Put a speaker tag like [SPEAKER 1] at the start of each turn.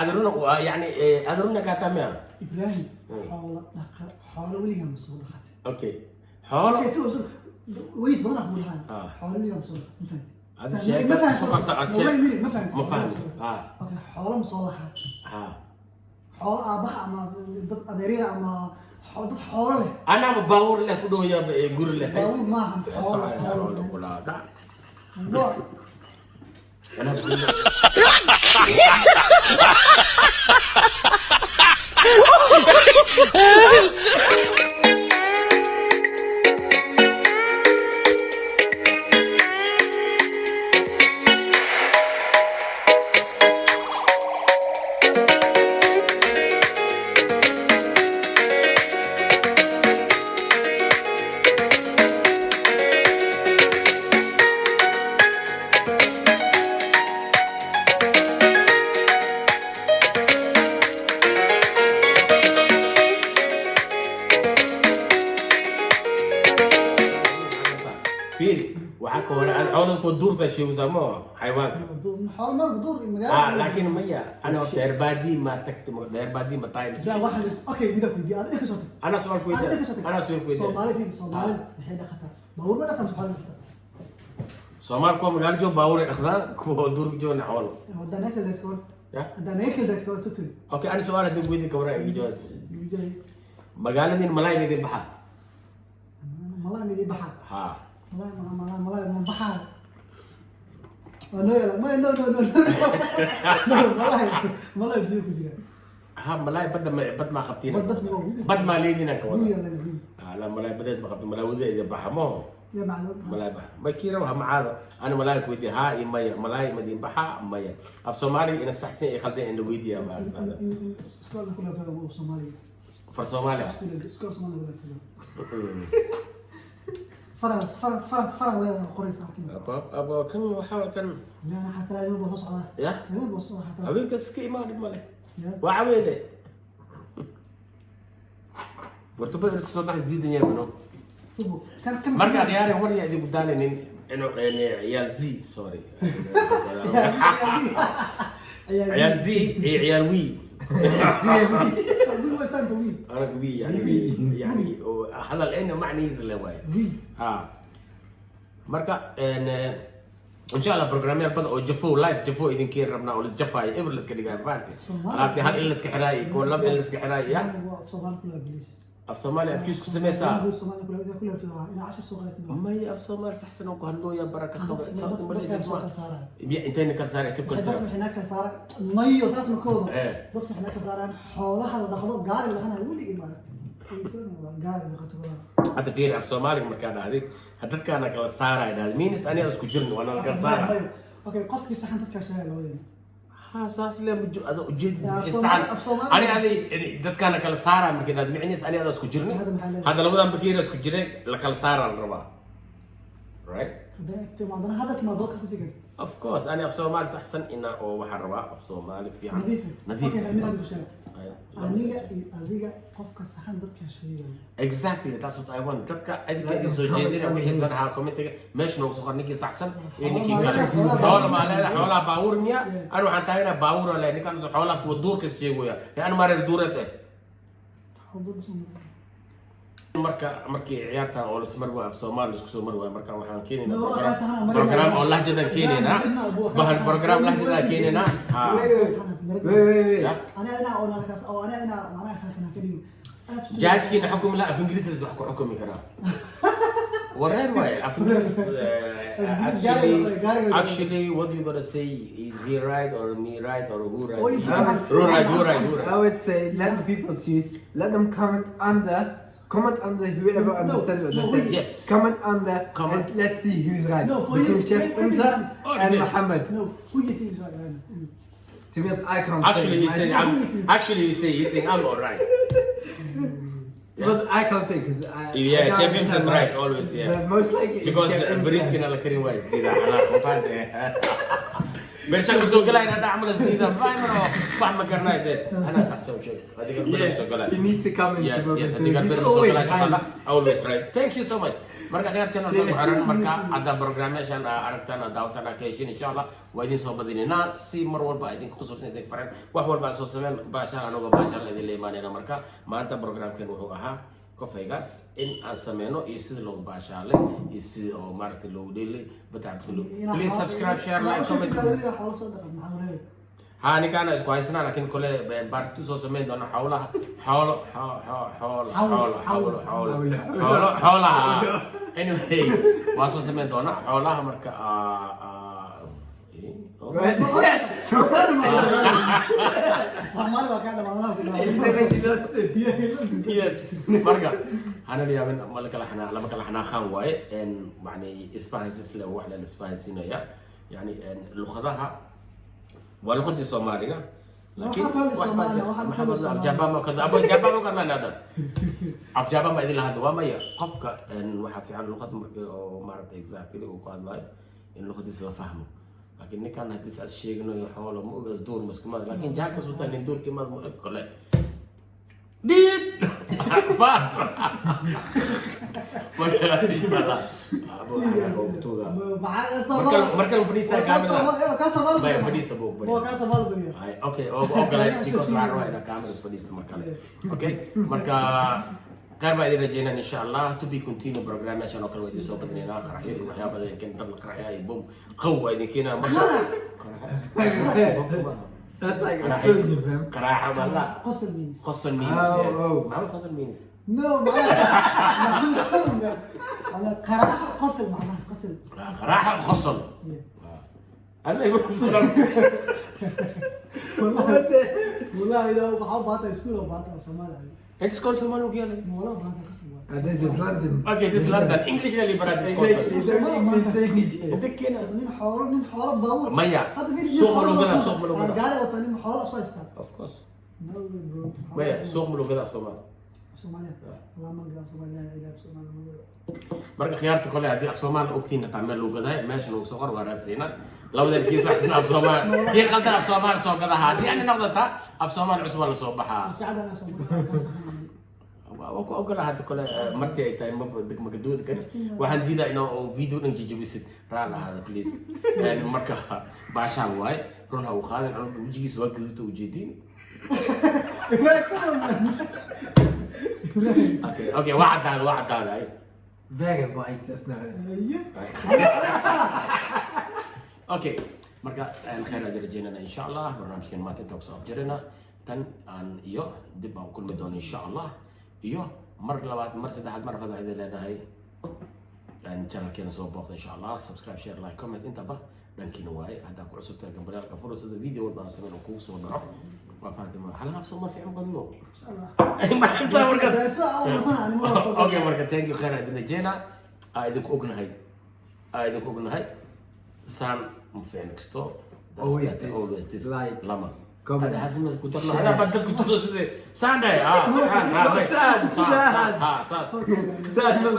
[SPEAKER 1] Adaruna waa yani adaruna kaataa miya?
[SPEAKER 2] Ibrahim, xoolo dhaqa, xoolo weligaa ma soo dhaqatay?
[SPEAKER 1] Okay, xoolo.
[SPEAKER 2] Okay, so ways badan ku lahaa. Xoolo weligaa ma soo dhaqatay, ma fahanti?
[SPEAKER 1] Adi sheeko
[SPEAKER 2] Ma fahanti.
[SPEAKER 1] sokorta aad
[SPEAKER 2] No, wait, wait, ma fahanti.
[SPEAKER 1] Ma fahmi.
[SPEAKER 2] Okay, xoolo ma soo lahaa?
[SPEAKER 1] Ha.
[SPEAKER 2] Xoolo aabaha ama dad adeeryada ama dad xoolo leh.
[SPEAKER 1] Anaaba baabuur leh ku dhowayaaba ee guri leh.
[SPEAKER 2] Baabuur maaha, xoolo, xoolo.
[SPEAKER 1] Kula dhac.
[SPEAKER 2] Nooc.
[SPEAKER 1] Anaa guri leh. Fiiri, waxaa ka hore aan xoolo kuwa duurta sheegaysaa, ma xayawaanka.
[SPEAKER 2] Xoolo mar duur magaalada.
[SPEAKER 1] Ah, laakiin maya, ana horta reer baadii ma tagti, reer baadii ma tahay.
[SPEAKER 2] Ibrahim, waxaa okay, mida ku weydiiyo, adiga ka soo tag.
[SPEAKER 1] Anaa su'aal ku
[SPEAKER 2] Adiga ka soo
[SPEAKER 1] weydiiya.
[SPEAKER 2] tag.
[SPEAKER 1] Anaa su'aal ku weydiiya.
[SPEAKER 2] Soomaali, fiiri, Soomaali maxay dhaqataa? Baabuur ma dhaqan, xoolo ma dhaqataa?
[SPEAKER 1] Soomaal kuwa magaalo jooga baabuur ay dhaqdaan, kuwa duurka joogana xoolo.
[SPEAKER 2] Haddaan naga kala iska war.
[SPEAKER 1] Ya.
[SPEAKER 2] Haddaan naga kala iska war tuturi.
[SPEAKER 1] Okay, ani su'aal haddii ku weydiin kabara iga jawaab. Magaaladiin malaay ma idin baxaa?
[SPEAKER 2] Malay midi baxa?
[SPEAKER 1] Ha.
[SPEAKER 2] Malay ma malay malay ma baxaa? Waa noo yala may, no, no, no, no, no, malay malay biyo ku jira.
[SPEAKER 1] Ha, malaay badda ma bad maa qabtiin?
[SPEAKER 2] Bad bas ma ogi.
[SPEAKER 1] Bad maa leediin aan ka wada.
[SPEAKER 2] Wiil yar leeyahay.
[SPEAKER 1] Ah, la malaay badeed ma qabtin, malaay wada idin baxa mo.
[SPEAKER 2] Ya macluum.
[SPEAKER 1] Malaay baxa ma kii raba macaado. Ani malaay ku weydiiya, haa iyo maya. Malaay ma idin baxa maya? Af Soomaaliga ina saxsan iyo khaldan ina weydiiya ma.
[SPEAKER 2] In iskoolna ku laabtada oo Soomaaliga.
[SPEAKER 1] Far Soomaaliya.
[SPEAKER 2] Iskool Soomaaliga ku laabtada. Fara fara fara fara leedahay qoraysa halkan.
[SPEAKER 1] Aba aba, kan waxaa kan.
[SPEAKER 2] Yaa xataa habeen buu soo socdaa.
[SPEAKER 1] Ya.
[SPEAKER 2] Habeen buu soo socdaa xataa.
[SPEAKER 1] Haweenkaas iska imaan, dhib male.
[SPEAKER 2] Ya.
[SPEAKER 1] Waa caweene wartubada iska soo baxay diidan yahay bano.
[SPEAKER 2] Tubo. Kan kan.
[SPEAKER 1] Marka akhyaari war yaa idinku daalinin inuu ciyaal z, sorry, ciyaal z iyo ciyaal wi.
[SPEAKER 2] Wiil waa istaanka wiil.
[SPEAKER 1] Anaga wi yani hadal ina macnihiisa le waaye.
[SPEAKER 2] Wiil.
[SPEAKER 1] Ha, marka insha Allah programyaal badan oo jafo live jafo idinkiin rabnaa oo lasjafaayo eber laska dhigayo, fahanti?
[SPEAKER 2] Soomaali.
[SPEAKER 1] Alaabtii hal in laska xiraayo, kuwa laba in laska xiraayo ya.
[SPEAKER 2] Waa af Soomaali ku laab please.
[SPEAKER 1] Af Soomaali afkiis ku sameysaa.
[SPEAKER 2] Soomaali ku laab, ku laabtada ina cashar soo qaadatid.
[SPEAKER 1] Maya, af Soomaali saxsan oo ku hadlooya baraka khaba.
[SPEAKER 2] Dadkaan soo kala saaraya.
[SPEAKER 1] Intayna kala saaray inta kala
[SPEAKER 2] Dadku waxay naa kala saaraan mayo, saas ma ka wado.
[SPEAKER 1] Eh.
[SPEAKER 2] Dadku waxay naa kala saaraan xoolaha la dhaqdo, gaari la dhaqanayo weligii ma gaari dhaqato walaal.
[SPEAKER 1] Hadda fiiri, af Soomaaliga markaa dhahday dadkaana kala saaraya dhahday minis aniga isku jirno waana la kala saara.
[SPEAKER 2] Mayo. Okay, qofkii saxan dadkaa sheegaya labadeena.
[SPEAKER 1] Ha, saas le ma ada ujeedid.
[SPEAKER 2] Ya, af
[SPEAKER 1] saxan.
[SPEAKER 2] Soomaali-
[SPEAKER 1] Ani adi dadkaana kala saaraya markii dhahday micnis ani ada isku jirnay.
[SPEAKER 2] Hadda maxaa leedahay?
[SPEAKER 1] Hadda labadan bakeeri isku jiray la kala saara la rabaa, right?
[SPEAKER 2] Haddana haddana hadalkii maa doodka kasii gartay.
[SPEAKER 1] Of course, ani af Soomaali saxsan ina oo waxaan rabaa af Soomaali fiican.
[SPEAKER 2] Nadiif.
[SPEAKER 1] Nadiif.
[SPEAKER 2] Okay, mid hadda ku sheeg.
[SPEAKER 1] Ayo.
[SPEAKER 2] Aniga iyo adiga qofka saxan dadkaa sheegaya.
[SPEAKER 1] Exactly, that's what I want. Dadka adinka idin soo jeedina wixii san ahaa commentiga meesha noogu soo qor, ninkii saxsan iyo ninkii kale. Xoolo maa leedahay? Xoolaha baabuur miya? Ani waxaan taaganaa baabuur leeyahay, ninkan xoolaha kuwa duurka sheegaya ee ani maa reer duureed eh.
[SPEAKER 2] Xoolo soo
[SPEAKER 1] Marka markii ciyaartan oo lasmar waayo, af Soomaali laisku soo mari waayo, marka waxaan keenaynaa
[SPEAKER 2] No,
[SPEAKER 1] program
[SPEAKER 2] kaas ahaan,
[SPEAKER 1] program oo lahjadan keenaynaa, bahal program lahjadan keenaynaa, ha.
[SPEAKER 3] Wait, wait, wait, wait.
[SPEAKER 1] Ya.
[SPEAKER 2] Aniga inaa oo markaas oo aniga inaa macnaha saasana ka dhigin. Absolutely.
[SPEAKER 1] Jaajkiina xukumi la af Ingiriis wax ku xukumi karaa wareer waaye af Ingiriis. Actually, what you gonna say? Is he right or me right or who right?
[SPEAKER 2] Oh, you
[SPEAKER 1] Who right? Who right? Who
[SPEAKER 3] I
[SPEAKER 1] right?
[SPEAKER 3] would say let the people choose. Let them comment under whoever
[SPEAKER 2] No,
[SPEAKER 3] understands what
[SPEAKER 2] no,
[SPEAKER 3] they
[SPEAKER 2] wait.
[SPEAKER 3] say.
[SPEAKER 1] Yes.
[SPEAKER 3] Comment under
[SPEAKER 1] Comment.
[SPEAKER 3] and let's see who's right.
[SPEAKER 2] No, for you-
[SPEAKER 3] Between Chef
[SPEAKER 2] wait, wait,
[SPEAKER 3] Imsa
[SPEAKER 1] Oh,
[SPEAKER 3] and
[SPEAKER 1] yes.
[SPEAKER 3] Muhammad.
[SPEAKER 2] No, who you think is right right now?
[SPEAKER 3] To be honest, I can't
[SPEAKER 1] Actually,
[SPEAKER 3] say.
[SPEAKER 1] he said I'm actually he say he think I'm all right.
[SPEAKER 3] To be honest, I can't say because I.
[SPEAKER 1] Yeah,
[SPEAKER 3] I don't
[SPEAKER 1] Chef Imsa is
[SPEAKER 3] understand
[SPEAKER 1] right
[SPEAKER 3] much.
[SPEAKER 1] always, yeah.
[SPEAKER 3] But most likely,
[SPEAKER 1] Because
[SPEAKER 3] Chef Imsa.
[SPEAKER 1] bariiskana la karin waa isdiidaa xanaaq, ma fahantae? Bershan kusoo galay inaa dhac malas diida fahmin oo wax ma garanayo dee anaa saxsan u sheeg adiga beri kusoo galay.
[SPEAKER 3] He needs to come into
[SPEAKER 1] Yes,
[SPEAKER 3] He's
[SPEAKER 1] adiga beri kusoo
[SPEAKER 3] always
[SPEAKER 1] galay insha Allah.
[SPEAKER 3] right.
[SPEAKER 1] Always right. Thank you so much. Marka khayr channel ku xiran, marka hadda barnaamijyaashan aa aragtaan, aa daawataan, aa ka heshin, insha Allah waa idin soo badinaynaa si mar walba idinka qusursan, idinka faran wax walba aan soo sameyn baashaan anuga baashaan la idin la imaanayna. Marka maanta programkeen wuxuu ahaa kofaygaas in aan sameyno iyo sida loogu baashaalay iyo sida oo maaragtay loogu dheelay batacabtulu. Please subscribe, share, like, comment.
[SPEAKER 2] Xoolo soo dhaqan maxaa wareeg?
[SPEAKER 1] Ha, ninkaana isku haysanaa, laakiin kole part two soo sameyn doona xawlaha, xoolo, xoolo, xoolo, xoolo, xoolo, xoolo, xoolaha. Anyway, waa soo sameyn doona xoolaha. Marka oh.
[SPEAKER 2] Soomaali waa kaa dhamaadana ku
[SPEAKER 3] He
[SPEAKER 1] Yes, marka hana la yaabin, ma la kala xanaa, lama kala xanaaqaan waaye. Yani isfahansis le wax la isfahansiinaya, yani luqadaha waa luqadii Soomaaliga, laakiin
[SPEAKER 2] Waxaa ku hadli Soomaali, waxaa ku hadli Soomaali.
[SPEAKER 1] Afjaabaa ma kada, abo jaabaa ma kadlaan hadda, afjaabaa ma idin lahadla, waa maya. Qofka waxaa fiican luqad markii oo maaragtay exactly uu ku hadlayo in luqadiisa la fahmo, laakiin ninkan haddii saas sheeganayo xoolo ma ogaas duur maskumaad, laakiin jaaka sultan nin duurkii maad ma eg kole dhiid faar. Marka insha Allah markan fadhiisa kaamila. Maya, fadhiisa buu bari.
[SPEAKER 2] Kaa Soomaali bariya.
[SPEAKER 1] Ay, okay, ogolay, because waxaan rabaa inaan kaamila fadhiisto mar kale. Okay, marka khayr baa idin rajeynaan insha Allah. To be continue. Programyaashan oo kale waa idin soo badinaynaa, qaraxyo iyo waxyaaba badan keen, dad la qaraxya iyo bom qaw waa idin keenaa marka.
[SPEAKER 3] That's like a phone, fam.
[SPEAKER 1] Qaraaxa ma la
[SPEAKER 2] Qosol means.
[SPEAKER 1] Qosol means.
[SPEAKER 3] Oh, oh.
[SPEAKER 1] Maxaa qosol means?
[SPEAKER 2] No, macnaha على قراءة qosol macnaha qosol.
[SPEAKER 1] Qaraaxa qosol. Alla igu furan.
[SPEAKER 2] والله والله إذا waxaa u baahan tahay iskuul u baahan tahay Soomaali.
[SPEAKER 1] Inta iskool Soomaali ku yaalay?
[SPEAKER 2] Ma wala u baahan tahay qosol waay.
[SPEAKER 3] This is London.
[SPEAKER 1] Okay, this is London English la libera.
[SPEAKER 3] Exactly. It's only English language here.
[SPEAKER 1] Inta keena.
[SPEAKER 2] Nin xoolo baabuur.
[SPEAKER 1] Maya.
[SPEAKER 2] Hadda fiir, nin
[SPEAKER 1] Suuq ma
[SPEAKER 2] xoolo
[SPEAKER 1] loo gadaa,
[SPEAKER 2] soo-
[SPEAKER 1] suuq ma loo gadaa.
[SPEAKER 2] Gaari wata, nin xoolo isku haystaa.
[SPEAKER 1] Of course.
[SPEAKER 2] No way, bro.
[SPEAKER 1] Maya, suuq ma loo gadaa Soomaali?
[SPEAKER 2] Soomaaliya walaa ma gadaa Soomaaliya, ilaa Soomaaliya ma gado.
[SPEAKER 1] Marka khiyaarta kole haddii af Soomaali ogtiin hataa meel lagu gadaay meesha lagu soo qor, waa raadsiinaa labadan kii saxsan af Soomaali, kii khaldan af Soomaali soo gadaha. Haddii ani noqdata af Soomaali cusub waa lasoo baxaa.
[SPEAKER 2] Maskaxda ana Soomaaliya.
[SPEAKER 1] Waa ku ogola hadda kole martii ay tahay maba makadoodi kari, waxaan diidaa inaa oo video dhan jajabisid. Raal ahaada please. Marka baashaan waaye, run ha u qaadan, cunuga wejigiisa waa gaduuta ujeediin.
[SPEAKER 2] Come on, man.
[SPEAKER 1] Okay, waa caddaada, waa caddaada ay.
[SPEAKER 3] Very white, that's not it.
[SPEAKER 1] Okay, marka khayr aad rajeynana insha Allah. Barnaamijkan maanta inta kusoo afjarina tan aan iyo dib aan kulmi doono insha Allah, iyo mar labaad, mar saddexaad, mar afraad waxaan idin leenahay channelkeena soo booqda insha Allah. Subscribe, share, like, comment intaba dhankiina waaye. Haddaa ku cusub tahay, gambalaalka furo sida video walba aan sameyn oo kugu soo dhaco. Waa fahanti ma hal haf soo ma fiican badno.
[SPEAKER 2] Insha Allah.
[SPEAKER 1] Ma xirtaa markaas? Okay, marka thank you, khayr idin rajeynaa. Aa idinku ognahay, aa idinku ognahay saan ma fiicno kasto.
[SPEAKER 3] Always
[SPEAKER 1] That's
[SPEAKER 3] this,
[SPEAKER 1] always this,
[SPEAKER 3] like,
[SPEAKER 1] lama
[SPEAKER 3] comment,
[SPEAKER 1] هذا حاسس كنت هذا بدك تصير سان ده اه سان.
[SPEAKER 3] No, sad, sad.
[SPEAKER 1] ها سان.
[SPEAKER 3] Sad, no,